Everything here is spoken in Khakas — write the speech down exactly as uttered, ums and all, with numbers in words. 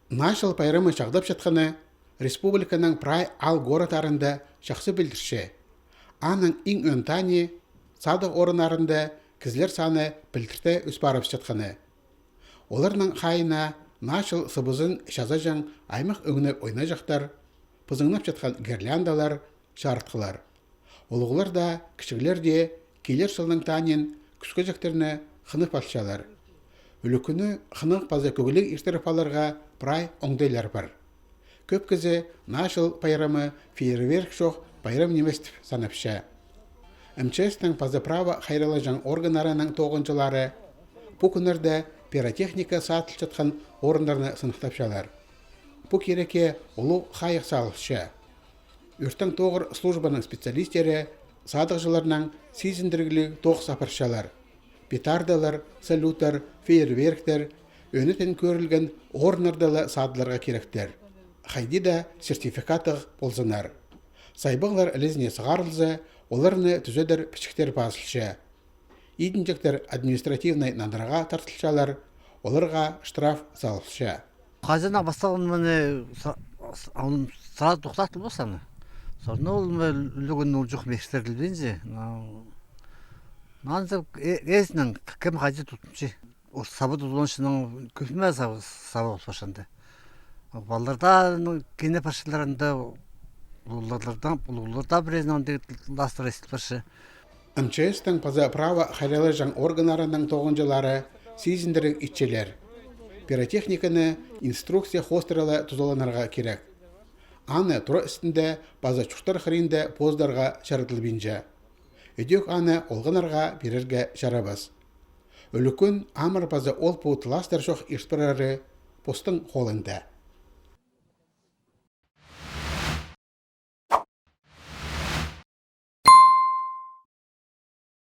Наа чыл пайрамы чағдапчатханы республиканың прай аал-городтарында чахсы пілдірче. Аның иң ӧӧн таныхтығ садығ орыннарында кізілер саны пілдірте ӧс парыбысчатханы. Оларның хайиинда наа чыл сыбызын чазаҷаң аймах ӧңніг ойнаҷахтар, пызыңнапчатхан гирляндалар, чарытхылар. Улуғлар даа, кічіглер дее килер чылның таныхтығын кӱскеҷектерні хынып алчалар. Ӱлӱкӱнні хынығ паза кӧгліг иртіріп аларға прай оңдайлар пар. Кӧп кізі наа чыл пайрамы фейерверк чох пайрам нимес тіп санапча. М Ч С-тің паза права хайраллаҷаң органнарының тоғынҷылары пу кӱннерде пиротехника садылчатхан орыннарны сыныхтапчалар. Пу кирекке улуғ хайығ салылча. Ӧрттең тоғыр службаның специалистері садығҷыларнаң сизіндірігліг тоғыс апарчалар. Петардалар, салюттар, фейерверктер ӧнетін кӧрілген орыннарда ла садыларға киректер. Хайди даа сертификаттығ ползыннар. Сайбағлар ілезіне сығарылза, оларны тӱзедер пічіктер пазылча. Идінҷектер административнай нандырарға тартылчалар, оларға штраф салылча. Хазина пасталған мыны са-, с-, ам сразу тохтаттылбас аны. Сорны ол ма ӱлӱкӱн ол чох мехтерділбинзе. Нанзы эзінің кем хайди тутынчы. Ол саба тутынчының кӧпме саба, саба ол пашанда. Палаларда кене парчаларында, улуғларда, улуғларда пірезінің ластыра истіл парча. М Ч С-тің паза права хайраллаҷаң органнарының тоғынҷылары сизіндіріг итчелер. Пиротехниканы инструкция хоостыра ла тузаланарға кирек. Аны тура істінде паза чуртар хыринда позыдарға чарадылбинча. Ідӧк аны олғаннарға пирерге чарабас. Ӱлӱкӱн амыр паза ол-пу тыластар чох ирт парары постың холында.